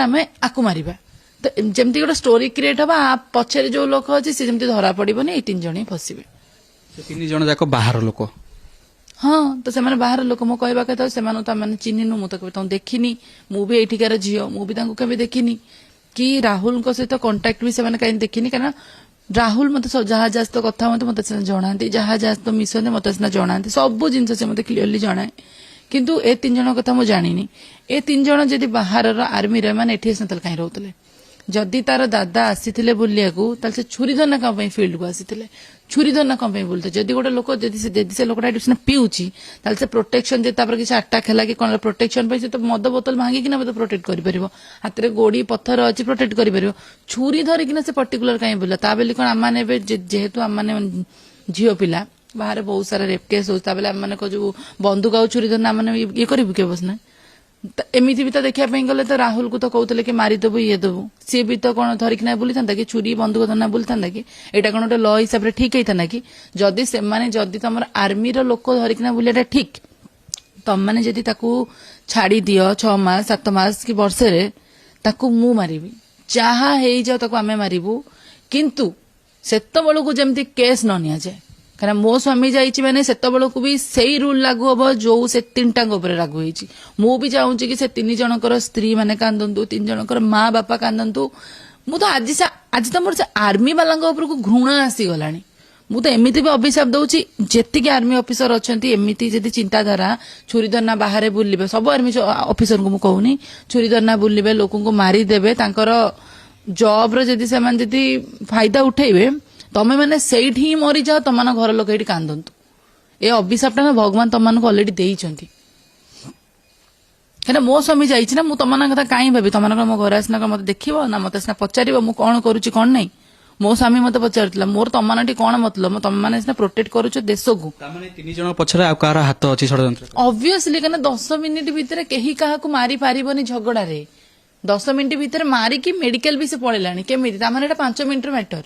ଆମେ ଆକୁ ମାରିବା। ତ ଯେମିତି ଗୋଟେ ଷ୍ଟୋରି କ୍ରିଏଟ୍ ହବା, ଆ ପଛରେ ଯୋଉ ଲୋକ ଅଛି ସେ ଯେମିତି ଧରା ପଡିବନି, ଏଇ ତିନି ଜଣ ହିଁ ଫସିବେ। ସେ ତିନି ଜଣ ଯାକ ବାହାର ଲୋକ? ହଁ, ତ ସେମାନେ ବାହାର ଲୋକ। ମୁଁ କହିବା କଥା, ସେମାନଙ୍କୁ ତ ଆମେ ଚିହ୍ନିନୁ, ମୁଁ ତ କେବେ ତାଙ୍କୁ ଦେଖିନି। ମୁଁ ବି ଏଇଠିକାର ଝିଅ, ମୁଁ ବି ତାଙ୍କୁ କେବେ ଦେଖିନି କି ରାହୁଲଙ୍କ ସହିତ କଣ୍ଟାକ୍ଟ ବି ସେମାନେ କାହିଁ ଦେଖିନି। କାରଣ ରାହୁଲ ମତେ ଯାହା ଯାହା ସହିତ କଥା ହୁଅନ୍ତି ମତେ ସିନା ଜଣାନ୍ତି, ଯାହା ଯାହା ସହିତ ମିଶନ୍ତି ମତେ ସିନା ଜଣାନ୍ତି। ସବୁ ଜିନିଷ ସେ ମତେ କ୍ଲିୟରଲି ଜଣାଏ। କିନ୍ତୁ ଏ ତିନି ଜଣଙ୍କ କଥା ମୁଁ ଜାଣିନି। ଏ ତିନି ଜଣ ଯଦି ବାହାରର ଆର୍ମିର, ଏମାନେ ଏଠି ଆସିନଥିଲେ, କାହିଁ ରହୁଥିଲେ? ଯଦି ତାର ଦାଦା ଆସିଥିଲେ ବୁଲିବାକୁ, ତାହେଲେ ସେ ଛୁରୀ ଧରିନା କଣ ପାଇଁ ଫିଲ୍ଡକୁ ଆସିଥିଲେ? ଛୁରୀ ଧରିନା କଣ ପାଇଁ ବୁଲୁଥିଲେ? ଯଦି ଗୋଟେ ଲୋକ ଯଦି ସେ ଲୋକଟା ଏଠି ସିନା ପିଉଛି, ତାହେଲେ ସେ ପ୍ରୋଟେକ୍ସନ, ଯଦି ତାପରେ କିଛି ଆଟାକ୍ ହେଲା କି କଣ, ପ୍ରୋଟେକ୍ସନ ପାଇଁ ସେ ତ ମଦ ବୋତଲ ଭାଙ୍ଗିକିନା ବୋଧେ ପ୍ରୋଟେକ୍ଟ କରିପାରିବ, ହାତରେ ଗୋଡି ପଥର ଅଛି, ପ୍ରୋଟେକ୍ଟ କରିପାରିବ। ଛୁରୀ ଧରିକିନା ସେ ପର୍ଟିକୁଲାର କାହିଁ ବୁଲିଲା? ତା ବୋଲି କଣ ଆମମାନେ ଏବେ ଯେହେତୁ ଆମମାନେ ଝିଅ ପିଲା, ବାହାରେ ବହୁତ ସାରା ରେପ୍ କେସ୍ ହଉଛି, ତା ବୋଲି ଆମମାନେ ଯୋଉ ବନ୍ଧୁକ ଆଉ ଛୁରୀ ଧରିନା ଆମମାନେ ଇଏ କରିବୁ କି ବସନା? ତ ଏମିତି ବି ତ ଦେଖିବା ପାଇଁ ଗଲେ ତ ରାହୁଲକୁ ତ କହୁଥିଲେ କି ମାରିଦେବୁ, ଇଏ ଦେବୁ, ସିଏ ବି ତ କଣ ଧରିକିନା ବୁଲିଥାନ୍ତା କି? ଛୁରୀ ବନ୍ଧୁକ ଧରିନା ବୁଲିଥାନ୍ତା କି? ଏଇଟା କଣ ଗୋଟେ ଲ ହିସାବରେ ଠିକ ହେଇଥାନ୍ତା କି? ଯଦି ସେମାନେ, ଯଦି ତମର ଆର୍ମିର ଲୋକ ଧରିକିନା ବୁଲିବାଟା ଠିକ, ତମମାନେ ଯଦି ତାକୁ ଛାଡି ଦିଅ 6 ମାସ, 7 ମାସ କି ବର୍ଷରେ, ତାକୁ ମୁଁ ମାରିବି। ଯାହା ହେଇଯାଉ ତାକୁ ଆମେ ମାରିବୁ, କିନ୍ତୁ ସେତେବେଳକୁ ଯେମିତି କେସ୍ ନ ନିଆଯାଏ। କାରଣ ମୋ ସ୍ୱାମୀ ଯାଇଛି ମାନେ ସେତେବେଳକୁ ବି ସେଇ ରୁଲ ଲାଗୁ ହବ ଯୋଉ ସେ ତିନିଟାଙ୍କ ଉପରେ ଲାଗୁ ହେଇଛି। ମୁଁ ବି ଚାହୁଁଛି କି ସେ ତିନି ଜଣଙ୍କର ସ୍ତ୍ରୀ ମାନେ କାନ୍ଦନ୍ତୁ, ତିନି ଜଣଙ୍କର ମା ବାପା କାନ୍ଦନ୍ତୁ। ମୁଁ ତ ଆଜି ସେ ଆଜି ତ ମୋର ସେ ଆର୍ମି ବାଲାଙ୍କ ଉପରକୁ ଘୃଣା ଆସିଗଲାଣି। ମୁଁ ତ ଏମିତି ବି ଅଭିଶାପ ଦଉଛି, ଯେତିକି ଆର୍ମି ଅଫିସର ଅଛନ୍ତି, ଏମିତି ଯଦି ଚିନ୍ତାଧାରା, ଛୁରୀ ଧରିନା ବାହାରେ ବୁଲିବେ, ସବୁ ଆର୍ମି ଅଫିସରଙ୍କୁ ମୁଁ କହୁନି, ଛୁରୀ ଧରିନା ବୁଲିବେ, ଲୋକଙ୍କୁ ମାରିଦେବେ, ତାଙ୍କର ଜବର ଯଦି ସେମାନେ ଯଦି ଫାଇଦା ଉଠେଇବେ, ତମେ ମାନେ ସେଇଠି ହିଁ ମରିଯାଅ, ତମମାନଙ୍କ ଘର ଲୋକ ଏଇଠି କାନ୍ଦନ୍ତୁ। ଏ ଅଭିଶାପଟା ନା ଭଗବାନ ତମମାନଙ୍କୁ ଅଲରେଡି ଦେଇଛନ୍ତି। କାହିଁକିନା ମୋ ସ୍ୱାମୀ ଯାଇଛି ନା, ମୁଁ ତମମାନଙ୍କ କଥା କାହିଁ ଭାବି? ତମମାନଙ୍କର ମୋ ଘରେ ଆସିନା କଣ ମତେ ଦେଖିବ ନା ମତେ ସିନା ପଚାରିବ ମୁଁ କଣ କରୁଛି କଣ ନାହିଁ? ମୋ ସ୍ୱାମୀ ମତେ ପଚାରୁଥିଲା, ମୋର ତମମାନଟି କଣ ମତଲବ? ତମମାନେ ସିନା ପ୍ରୋଟେକ୍ଟ କରୁଛ ଦେଶକୁ। ତାମାନେ ତିନି ଜଣ ପଛରେ ଆଉ କାହାର ହାତ ଅଛି ଷଡଯନ୍ତ୍ର? ଅବଭିୟସଲି, କାହିଁକିନା 10 ମିନିଟ ଭିତରେ କେହି କାହାକୁ ମାରି ପାରିବନି ଝଗଡାରେ। 10 ମିନିଟ ଭିତରେ ମାରିକି ମେଡିକାଲ ବି ସେ ପଳେଇଲାଣି କେମିତି? ତାମାନେ ଏଇଟା 5 ମିନିଟର ମ୍ୟାଟର।